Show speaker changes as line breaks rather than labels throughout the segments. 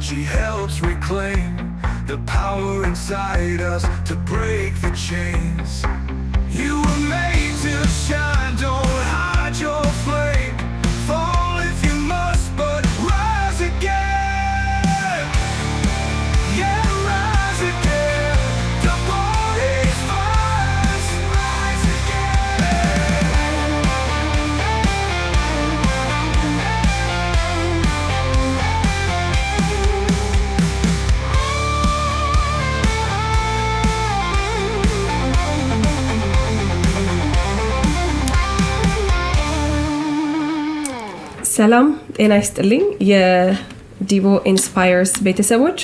She helps reclaim the power inside us to break the chains. You were made to shine, don't hide your flame. Fall if you must, but rise again. Yeah, rise again. The body's fires, rise again.
ሰላም ጤና ይስጥልኝ፣ የዲቦ Inspires ቤተሰቦች፣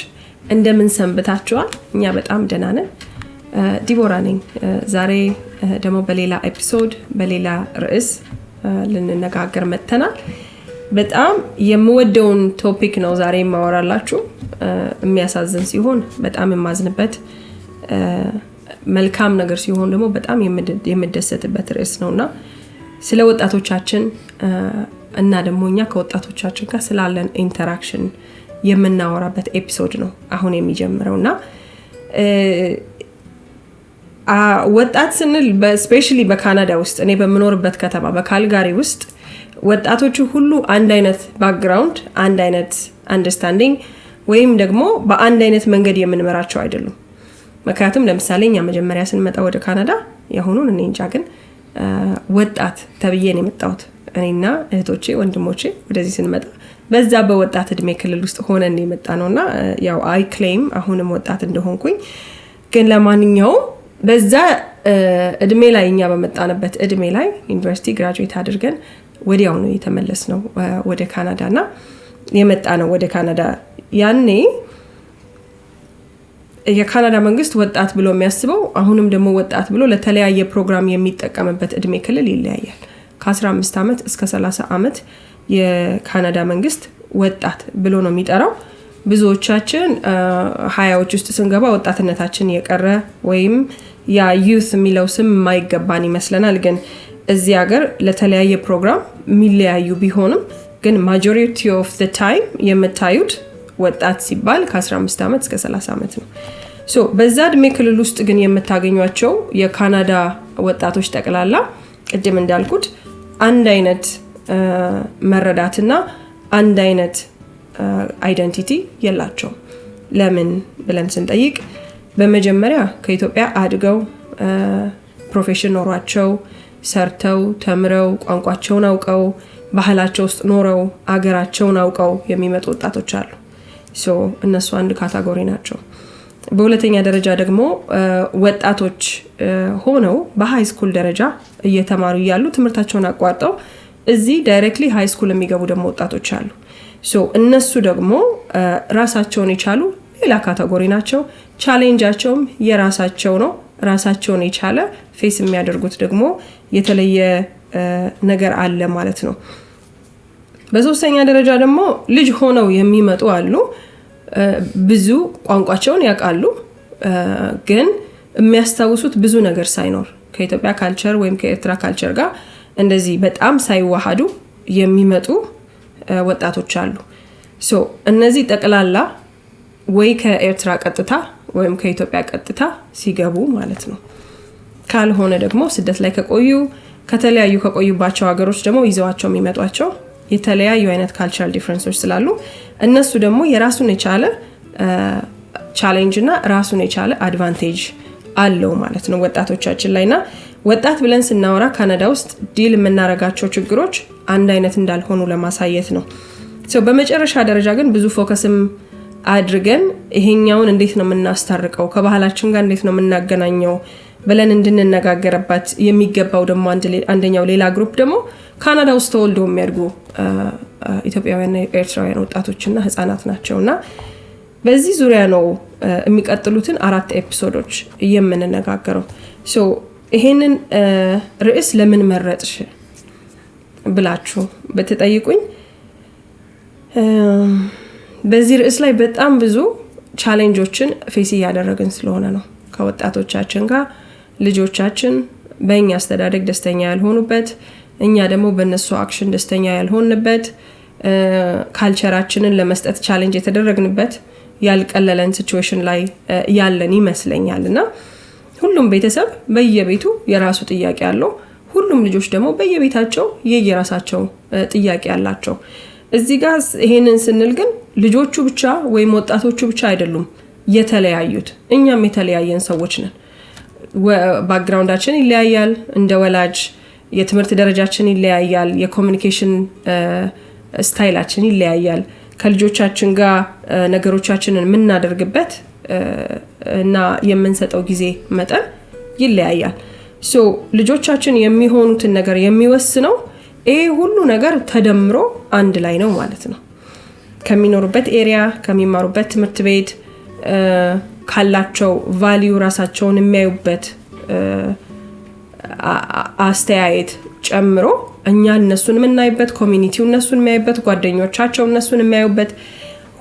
እንደምን ሰንብታችኋል? እኛ በጣም ደህና ነን። ዲቦራ ነኝ። ዛሬ ደግሞ በሌላ episode በሌላ ርዕስ ልንነጋገር መጥተናል። በጣም የምወደውን topic ነው ዛሬ የማወራላችሁ። የሚያሳዝን ሲሆን በጣም የማዝንበት፣ መልካም ነገር ሲሆን ደግሞ በጣም የምደሰትበት ርዕስ ነው። እና ስለ ወጣቶቻችን እና ደግሞ እኛ ከወጣቶቻችን ጋር ስላለን interaction የምናወራበት episode ነው አሁን የሚጀምረው። እና ወጣት ስንል especially በካናዳ ውስጥ፣ እኔ በምኖርበት ከተማ በካልጋሪ ውስጥ፣ ወጣቶቹ ሁሉ አንድ አይነት background፣ አንድ አይነት understanding ወይም ደግሞ በአንድ አይነት መንገድ የምንመራቸው አይደሉም። ምክንያቱም ለምሳሌ እኛ መጀመሪያ ስንመጣ ወደ ካናዳ፣ የአሁኑን እኔ እንጃ፣ ግን ወጣት ተብዬ ነው የመጣሁት። እኔና እህቶቼ ወንድሞቼ ወደዚህ ስንመጣ በዛ በወጣት እድሜ ክልል ውስጥ ሆነን የመጣነው። እና ያው I claim አሁንም ወጣት እንደሆንኩኝ፣ ግን ለማንኛውም በዛ እድሜ ላይ፣ እኛ በመጣንበት እድሜ ላይ ዩኒቨርሲቲ graduate አድርገን ወዲያው ነው የተመለስነው ወደ ካናዳ እና የመጣነው ወደ ካናዳ። ያኔ የካናዳ መንግስት ወጣት ብሎ የሚያስበው፣ አሁንም ደግሞ ወጣት ብሎ ለተለያየ ፕሮግራም የሚጠቀምበት እድሜ ክልል ይለያያል። ከ15 ዓመት እስከ 30 ዓመት የካናዳ መንግስት ወጣት ብሎ ነው የሚጠራው። ብዙዎቻችን 20ዎች ውስጥ ስንገባ ወጣትነታችን የቀረ ወይም ያ youth የሚለው ስም የማይገባን ይመስለናል። ግን እዚህ ሀገር ለተለያየ ፕሮግራም የሚለያዩ ቢሆንም ግን majority of the time የምታዩት ወጣት ሲባል ከ15 ዓመት እስከ 30 ዓመት ነው። So በዛ እድሜ ክልል ውስጥ ግን የምታገኟቸው የካናዳ ወጣቶች ጠቅላላ ቅድም እንዳልኩት አንድ አይነት መረዳትና አንድ አይነት identity የላቸውም። ለምን ብለን ስንጠይቅ በመጀመሪያ ከኢትዮጵያ አድገው፣ profession ኖሯቸው፣ ሰርተው፣ ተምረው፣ ቋንቋቸውን አውቀው፣ ባህላቸው ውስጥ ኖረው፣ አገራቸውን አውቀው የሚመጡ ወጣቶች አሉ። So እነሱ አንድ category ናቸው። በሁለተኛ ደረጃ ደግሞ ወጣቶች ሆነው በ high school ደረጃ እየተማሩ እያሉ ትምህርታቸውን አቋርጠው እዚህ directly high school የሚገቡ ደግሞ ወጣቶች አሉ። So እነሱ ደግሞ ራሳቸውን የቻሉ ሌላ category ናቸው። Challenge ኣቸውም የራሳቸው ነው። ራሳቸውን የቻለ face የሚያደርጉት ደግሞ የተለየ ነገር አለ ማለት ነው። በሶስተኛ ደረጃ ደግሞ ልጅ ሆነው የሚመጡ አሉ። ብዙ ቋንቋቸውን ያውቃሉ፣ ግን የሚያስታውሱት ብዙ ነገር ሳይኖር፣ ከኢትዮጵያ culture ወይም ከኤርትራ culture ጋር እንደዚህ በጣም ሳይዋሃዱ የሚመጡ ወጣቶች አሉ። So እነዚህ ጠቅላላ ወይ ከኤርትራ ቀጥታ ወይም ከኢትዮጵያ ቀጥታ ሲገቡ ማለት ነው። ካልሆነ ደግሞ ስደት ላይ ከቆዩ፣ ከተለያዩ ከቆዩባቸው ሀገሮች ደግሞ ይዘዋቸው የሚመጧቸው የተለያዩ አይነት cultural difference ኦች ስላሉ እነሱ ደግሞ የራሱን የቻለ challenge እና ራሱን የቻለ advantage አለው ማለት ነው ወጣቶቻችን ላይ። እና ወጣት ብለን ስናወራ ካናዳ ውስጥ deal የምናደርጋቸው ችግሮች አንድ አይነት እንዳልሆኑ ለማሳየት ነው። በመጨረሻ ደረጃ ግን ብዙ focus ም አድርገን ይሄኛውን እንዴት ነው የምናስታርቀው፣ ከባህላችን ጋር እንዴት ነው የምናገናኘው ብለን እንድንነጋገርበት የሚገባው ደግሞ አንደኛው ሌላ group ደግሞ ካናዳ ውስጥ ተወልደው የሚያድጉ ኢትዮጵያውያንና ኤርትራውያን ወጣቶችና ህጻናት ናቸው። እና በዚህ ዙሪያ ነው የሚቀጥሉትን አራት episode ኦች የምንነጋገረው። ይሄንን ርዕስ ለምን መረጥሽ ብላችሁ ብትጠይቁኝ በዚህ ርዕስ ላይ በጣም ብዙ challenge ኦችን face እያደረግን ስለሆነ ነው። ከወጣቶቻችን ጋር፣ ልጆቻችን በእኛ አስተዳደግ ደስተኛ ያልሆኑበት፣ እኛ ደግሞ በእነሱ action ደስተኛ ያልሆንበት Culture ኣችንን ለመስጠት challenge የተደረግንበት ያልቀለለን situation ላይ ያለን ይመስለኛል። እና ሁሉም ቤተሰብ በየቤቱ የራሱ ጥያቄ አለው። ሁሉም ልጆች ደግሞ በየቤታቸው የየራሳቸው ጥያቄ አላቸው። እዚህ ጋር ይሄንን ስንል ግን ልጆቹ ብቻ ወይም ወጣቶቹ ብቻ አይደሉም የተለያዩት፣ እኛም የተለያየን ሰዎች ነን። Background ኣችን ይለያያል። እንደ ወላጅ የትምህርት ደረጃችን ይለያያል። የ communication style ኣችን ይለያያል። ከልጆቻችን ጋር ነገሮቻችንን የምናደርግበት እና የምንሰጠው ጊዜ መጠን ይለያያል። So ልጆቻችን የሚሆኑትን ነገር የሚወስነው ይሄ ሁሉ ነገር ተደምሮ አንድ ላይ ነው ማለት ነው። ከሚኖሩበት area፣ ከሚማሩበት ትምህርት ቤት፣ ካላቸው value፣ ራሳቸውን የሚያዩበት አስተያየት ጨምሮ እኛ እነሱን የምናይበት፣ community ው እነሱን የሚያዩበት፣ ጓደኞቻቸው እነሱን የሚያዩበት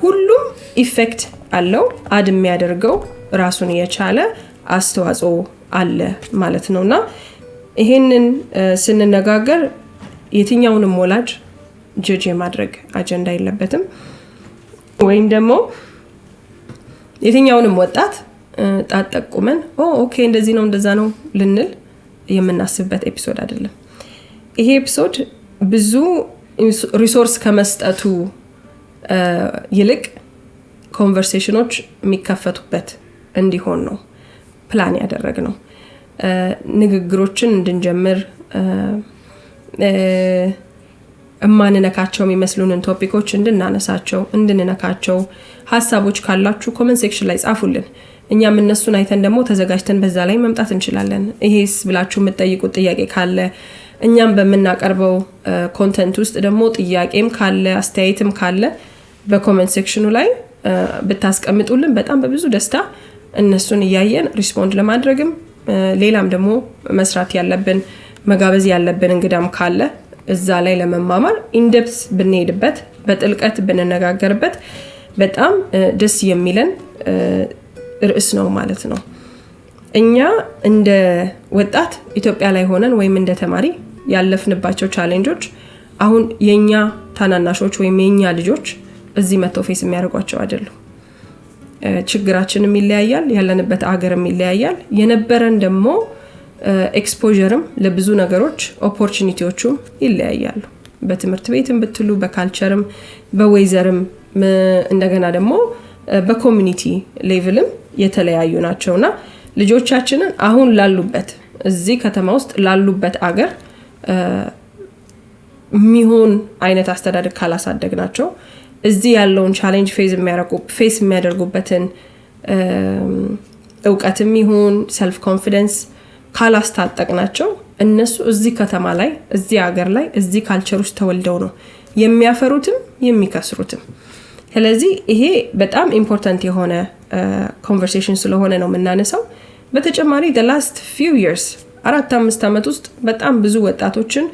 ሁሉም effect አለው። Add የሚያደርገው ራሱን የቻለ አስተዋጽኦ አለ ማለት ነው። እና ይሄንን ስንነጋገር የትኛውንም ወላጅ judge የማድረግ አጀንዳ የለበትም ወይም ደግሞ የትኛውንም ወጣት ጣት ጠቁመን okay እንደዚህ ነው እንደዛ ነው ልንል የምናስብበት episode አይደለም። ይሄ episode ብዙ resource ከመስጠቱ ይልቅ conversation ኖች የሚከፈቱበት እንዲሆን ነው ፕላን ያደረግነው። ንግግሮችን እንድንጀምር፣ እማንነካቸው የሚመስሉንን topic ኦች እንድናነሳቸው፣ እንድንነካቸው፣ ሀሳቦች ካላችሁ comment section ላይ ጻፉልን። እኛም እነሱን አይተን ደግሞ ተዘጋጅተን በዛ ላይ መምጣት እንችላለን። ይሄስ ብላችሁ የምትጠይቁት ጥያቄ ካለ፣ እኛም በምናቀርበው content ውስጥ ደግሞ ጥያቄም ካለ አስተያየትም ካለ በ comment section ኑ ላይ ብታስቀምጡልን በጣም በብዙ ደስታ እነሱን እያየን respond ለማድረግም፣ ሌላም ደግሞ መስራት ያለብን፣ መጋበዝ ያለብን እንግዳም ካለ እዛ ላይ ለመማማር in depth ብንሄድበት፣ በጥልቀት ብንነጋገርበት በጣም ደስ የሚለን ርዕስ ነው ማለት ነው። እኛ እንደ ወጣት ኢትዮጵያ ላይ ሆነን ወይም እንደ ተማሪ ያለፍንባቸው challenge ኦች አሁን የኛ ታናናሾች ወይም የኛ ልጆች እዚህ መጥተው face የሚያደርጓቸው አይደሉም። ችግራችንም ይለያያል፣ ያለንበት አገርም ይለያያል። የነበረን ደግሞ exposure ም ለብዙ ነገሮች opportunity ዎቹም ይለያያሉ። በትምህርት ቤትም ብትሉ፣ በ culture ም፣ በ weather ም፣ እንደገና ደግሞ በ community level ም የተለያዩ ናቸው። እና ልጆቻችንን አሁን ላሉበት፣ እዚህ ከተማ ውስጥ ላሉበት አገር የሚሆን አይነት አስተዳደግ ካላሳደግናቸው፣ እዚህ ያለውን challenge face የሚያደርጉበትን እውቀትም ይሁን self confidence ካላስታጠቅናቸው እነሱ እዚህ ከተማ ላይ፣ እዚህ ሀገር ላይ፣ እዚህ culture ውስጥ ተወልደው ነው የሚያፈሩትም የሚከስሩትም። ስለዚህ ይሄ በጣም important የሆነ conversation ስለሆነ ነው የምናነሳው። በተጨማሪ last few years 4-5 ዓመት ውስጥ በጣም ብዙ ወጣቶችን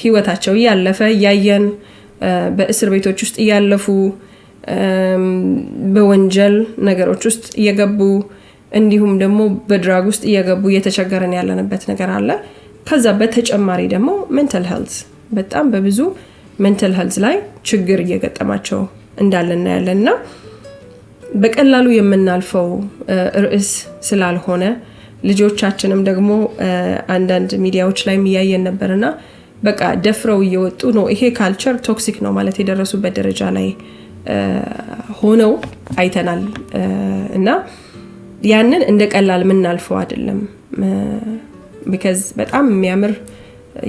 ህይወታቸው እያለፈ እያየን፣ በእስር ቤቶች ውስጥ እያለፉ፣ በወንጀል ነገሮች ውስጥ እየገቡ፣ እንዲሁም ደግሞ በ drug ውስጥ እየገቡ እየተቸገረን ያለንበት ነገር አለ። ከዛ በተጨማሪ ደግሞ mental health፣ በጣም በብዙ mental health ላይ ችግር እየገጠማቸው እንዳለ እናያለን። እና በቀላሉ የምናልፈው ርዕስ ስላልሆነ፣ ልጆቻችንም ደግሞ አንዳንድ ሚዲያዎች ላይ እያየን ነበርና በቃ ደፍረው እየወጡ ነው፣ ይሄ culture toxic ነው ማለት የደረሱበት ደረጃ ላይ ሆነው አይተናል። እና ያንን እንደ ቀላል የምናልፈው አይደለም። Because በጣም የሚያምር፣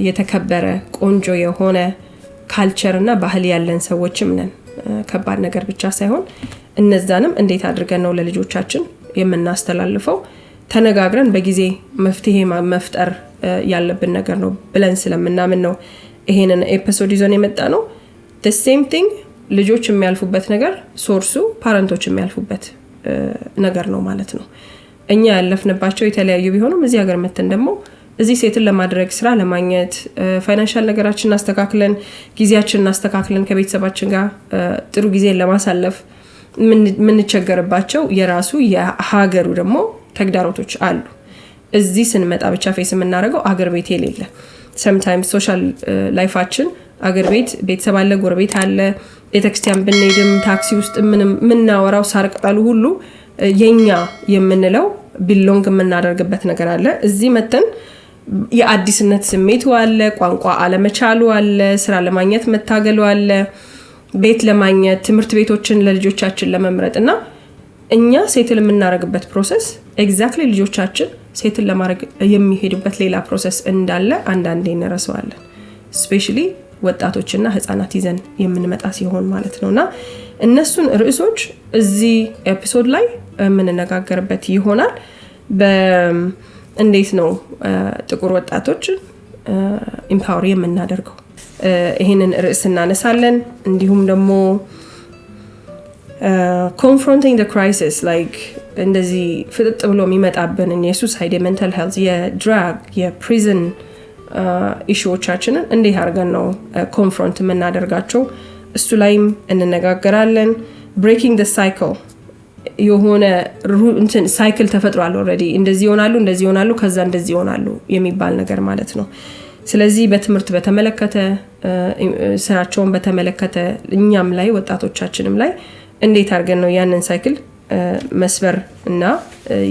የተከበረ፣ ቆንጆ የሆነ culture እና ባህል ያለን ሰዎችም ነን። ከባድ ነገር ብቻ ሳይሆን እነዛንም እንዴት አድርገን ነው ለልጆቻችን የምናስተላልፈው፣ ተነጋግረን በጊዜ መፍትሄ መፍጠር ያለብን ነገር ነው ብለን ስለምናምን ነው ይሄንን episode ይዘን የመጣነው። Same thing፣ ልጆች የሚያልፉበት ነገር source ኡ parent ኦች የሚያልፉበት ነገር ነው ማለት ነው። እኛ ያለፍንባቸው የተለያዩ ቢሆኑም እዚህ ሀገር መተን ደግሞ እዚህ settle ለማድረግ፣ ስራ ለማግኘት፣ financial ነገራችንን አስተካክለን፣ ጊዜያችንን አስተካክለን ከቤተሰባችን ጋር ጥሩ ጊዜን ለማሳለፍ የምንቸገርባቸው የራሱ የሀገሩ ደግሞ ተግዳሮቶች አሉ። እዚህ ስንመጣ ብቻ face የምናደርገው አገር ቤት የሌለ sometimes social life ኣችን አገር ቤት ቤተሰብ አለ፣ ጎረቤት አለ፣ ቤተክርስቲያን ብንሄድም ታክሲ ውስጥ ምንም የምናወራው ሳር ቅጠሉ ሁሉ የኛ የምንለው belong የምናደርግበት ነገር አለ። እዚህ መተን የአዲስነት ስሜቱ አለ፣ ቋንቋ አለመቻሉ አለ፣ ስራ ለማግኘት መታገሉ አለ፣ ቤት ለማግኘት፣ ትምህርት ቤቶችን ለልጆቻችን ለመምረጥ እና እኛ settle የምናደርግበት process exactly ልጆቻችን settle ለማድረግ የሚሄዱበት ሌላ process እንዳለ አንዳንዴ እንረሳዋለን። Especially ወጣቶችና ህፃናት ይዘን የምንመጣ ሲሆን ማለት ነው። እና እነሱን ርዕሶች እዚህ episode ላይ የምንነጋገርበት ይሆናል። እንዴት ነው ጥቁር ወጣቶችን empower የምናደርገው? ይህንን ርዕስ እናነሳለን። እንዲሁም ደግሞ confronting crisis, like እንደዚህ ፍጥጥ ብሎ የሚመጣብንን የ suicide፣ የ mental health፣ የ drug፣ የ prison issue ዎቻችንን እንዴት አድርገን ነው confront የምናደርጋቸው? እሱ ላይም እንነጋገራለን። Breaking the cycle፣ የሆነ እንትን cycle ተፈጥሯል already፣ እንደዚህ ይሆናሉ፣ እንደዚህ ይሆናሉ፣ ከዛ እንደዚህ ይሆናሉ የሚባል ነገር ማለት ነው። ስለዚህ በትምህርት በተመለከተ፣ ስራቸውን በተመለከተ እኛም ላይ ወጣቶቻችንም ላይ እንዴት አድርገን ነው ያንን cycle መስበር እና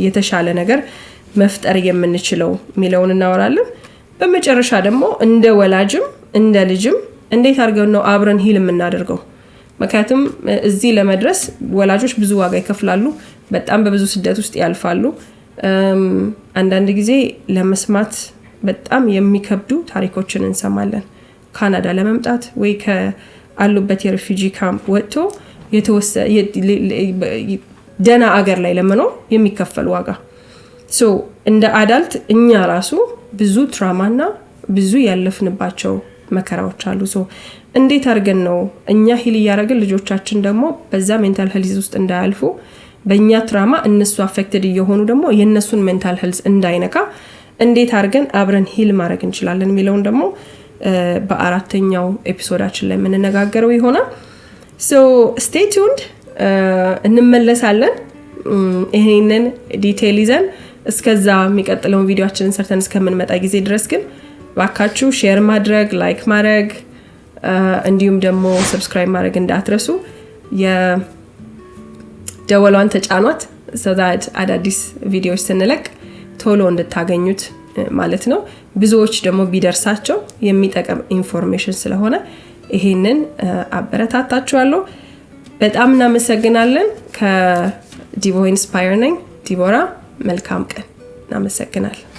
የተሻለ ነገር መፍጠር የምንችለው የሚለውን እናወራለን። በመጨረሻ ደግሞ እንደ ወላጅም እንደ ልጅም እንዴት አድርገን ነው አብረን heal የምናደርገው? ምክንያቱም እዚህ ለመድረስ ወላጆች ብዙ ዋጋ ይከፍላሉ። በጣም በብዙ ስደት ውስጥ ያልፋሉ። አንዳንድ ጊዜ ለመስማት በጣም የሚከብዱ ታሪኮችን እንሰማለን። ካናዳ ለመምጣት ወይ ከአሉበት የ refugee camp ወጥቶ ደህና አገር ላይ ለመኖር የሚከፈል ዋጋ፣ so እንደ adult እኛ ራሱ ብዙ trauma ና ብዙ ያለፍንባቸው መከራዎች አሉ። So እንዴት አድርገን ነው እኛ heal እያደረግን ልጆቻችን ደግሞ በዛ mental health ውስጥ እንዳያልፉ፣ በእኛ trauma እነሱ affected እየሆኑ ደግሞ የእነሱን mental health እንዳይነካ እንዴት አድርገን አብረን heal ማድረግ እንችላለን የሚለውን ደግሞ በአራተኛው episode ኣችን ላይ የምንነጋገረው ይሆናል። So stay tuned፣ እንመለሳለን ይሄንን detail ይዘን። እስከዛ የሚቀጥለውን ቪዲዮችንን ሰርተን እስከምንመጣ ጊዜ ድረስ ግን ባካችሁ share ማድረግ፣ like ማድረግ እንዲሁም ደግሞ subscribe ማድረግ እንዳትረሱ። የደወሏን ተጫኗት so that አዳዲስ ቪዲዮዎች ስንለቅ ቶሎ እንድታገኙት ማለት ነው። ብዙዎች ደግሞ ቢደርሳቸው የሚጠቅም information ስለሆነ ይሄንን አበረታታችኋለሁ። በጣም እናመሰግናለን። ከዲቦ Inspire ነኝ ዲቦራ። መልካም ቀን። እናመሰግናለን።